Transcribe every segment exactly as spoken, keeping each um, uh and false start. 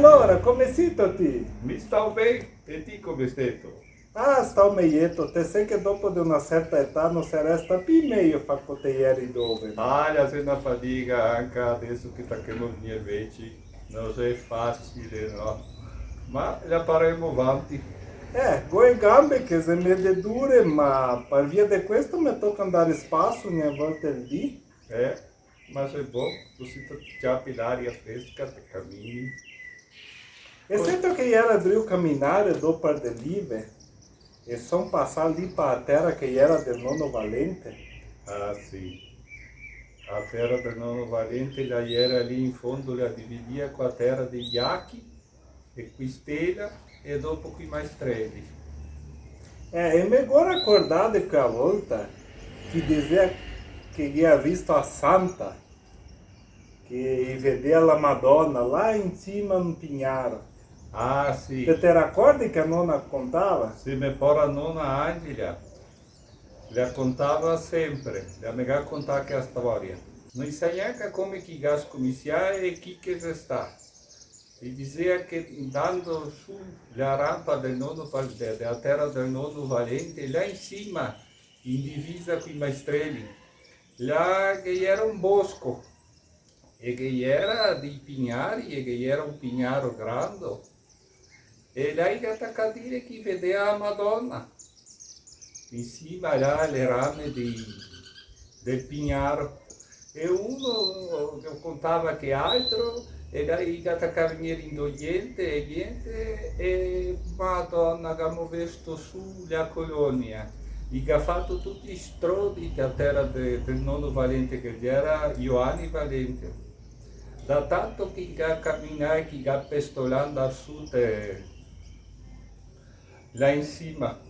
Alora, come sito ti? Mi stao ben, e ti come steto? Ah, stao mejeto, te sè che dopo de una certa età no se resta pi mejo far coteieri dove. Ah, la xe na fadiga anca deso che tachemo vegner veci, no xe fasile, no? Ma la paremo vanti. Eh, go e gambe che xe mede dure, ma par via de questo me toca andar spaso, ogni volta el dì. Eh, ma xe bon, cusì te ciapi l'aria fresca, te camini. E sento che iera drio caminare do par de Live, e son pasà lì pa a tera che iera del nono Valente. Ah, sì. A tera del nono Valente, la iera lì in fondo, la dividia co a tera dei Iachi, e qui Stela, e dopo qui Maestreli. Eh, e me go racordà de quea volta che i disea che i ga visto a Santa, che i vedea la Madona là in sima a un pignaro. Ah, sì. Te, te racordi che a nona contava? Sì, me pora nona Angela. La contava sempre, la me ga contà che a storia. No i sa gnanca come che i ga scominsià e chi che xe stà. I disea che ndando su la rampa del nono Val-, de, de la tera del nono Valente, là in sima, in divisa coi Maestreli, là che iera un bosco, e che iera dei pignari, e che iera un pignaro grando, e là i ga tacà dire che i vedea a Madona in sima là le rame dei, del pignaro. E uno che contava che altro, e là i ga tacà vegnere indojente e gnente, e Madona, gavemo visto su la colonia. I ga fato tuti i strodi che a tera de, del nono Valente, che iera Ioani Valente. Da tanto che i ga caminà e che i ga pestolà ndar su te, là in sima,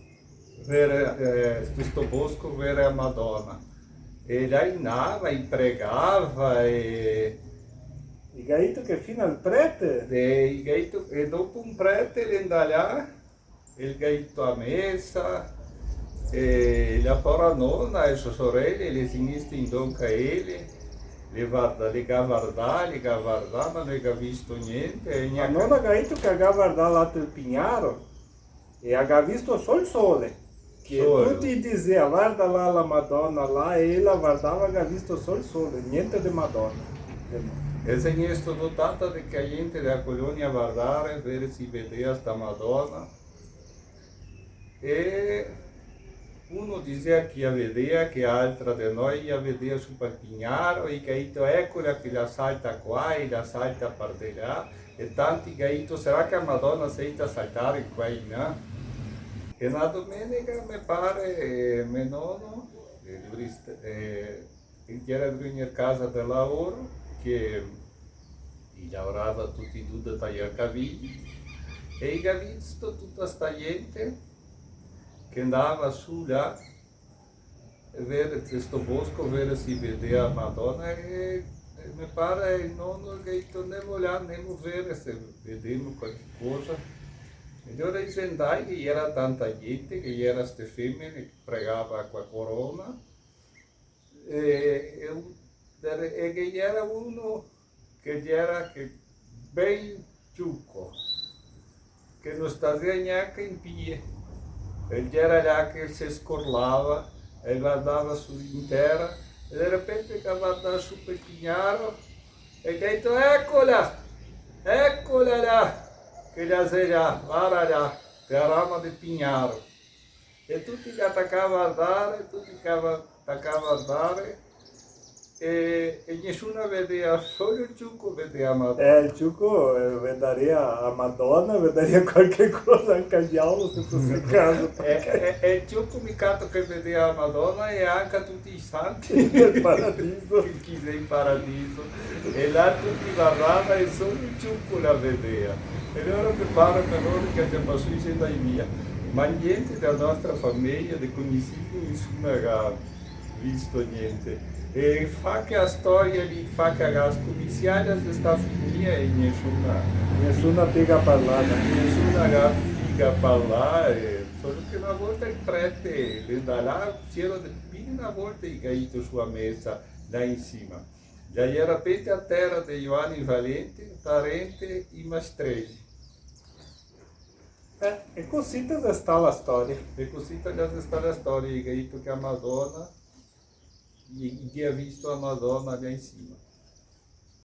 vere, eh, sto, sto bosco, vere a Madona. E là i ndava, i pregava, e... I ga dito che fin al prete? E i ga dito, e dopo un prete l'è ndà là, el ga dito a mesa, e la pora nona e so sorele, le xe gneste indonca ele, le varda, le ga vardà, le ga vardà, ma no le ga visto gnente, e la nona ga dito che la ga vardà là tel pignaro, e la ga visto sol sole, che tuti disea: "Varda là la Madona là", e ela vardava, la ga visto sol sole, gnente de Madona. E xe gnesto do tanta de che gnente dela colonia a vardare, vere se i vedea sta Madona. E uno disea che la vedea, che altra de noi la vedea su pal pignaro, e i ga dito: "Ecola che la salta qua e la salta par de là", e tanti ga dito: "Sarà che la Madona xe ita saltare qua in là?" E na domenega, me pare, eh, me nono, eh, Luis, eh, che iera drio vegner casa de laoro, che i laorava tuti du de taiar cavigli, e i ga visto tuta sta gnente che ndava su là, e vere, te sto bosco, vere se i vedea a Madona, e, e me pare el nono el ga dito: "Ndemo là, ndemo vere se vedemo qualche cosa." E alora i xe ndai, che iera tanta gnente, che iera ste femene che pregava co a corona, e, e un, e che iera uno che iera che ben ciuco, che no stazea gnanca in pie, e iera là che se scorlava e vardava su in tera, e de repente che vardava su pel pignaro, e che ga dito: "Ecola, ecola là, che la xe là, varda là, te la rama del pignaro." E tuti che tacava a vardare, tuti che tacava a vardare, e, e nesuna vedea, solo el ciuco vedea a Madona. Eh, el ciuco, eh, vedaria a Madona, vedaria qualche cosa, anca el diavolo, se fose el caso, e, parché e, e el ciuco mi cato che vedea a Madona e anca tuti i santi. Nel paradiso. Chi, chi xe in paradiso. E là tuti vardava e solo el ciuco la vedea. E alora me pare, me pare che sia pasà e xe ndai via. Ma gnente dela nostra fameja, de conositi, nisuna ga visto gnente. E fa che la storia lì, fa che la scominsiada xe sta finìa e nisuna, nisuna piga parlà, nisuna ga piga parlà, e solo che na volta el prete l'è ndà là, gera de, pi de na volta i ga dito su a mesa là in sima. Ghe iera pente a tera de Ioani Valente, parente i Mastregi. Eh, e cusì te xe sta la storia. E cusì te ghe xe sta la storia, che ga dito che a Madona, i, i ga visto a Madona là in sima.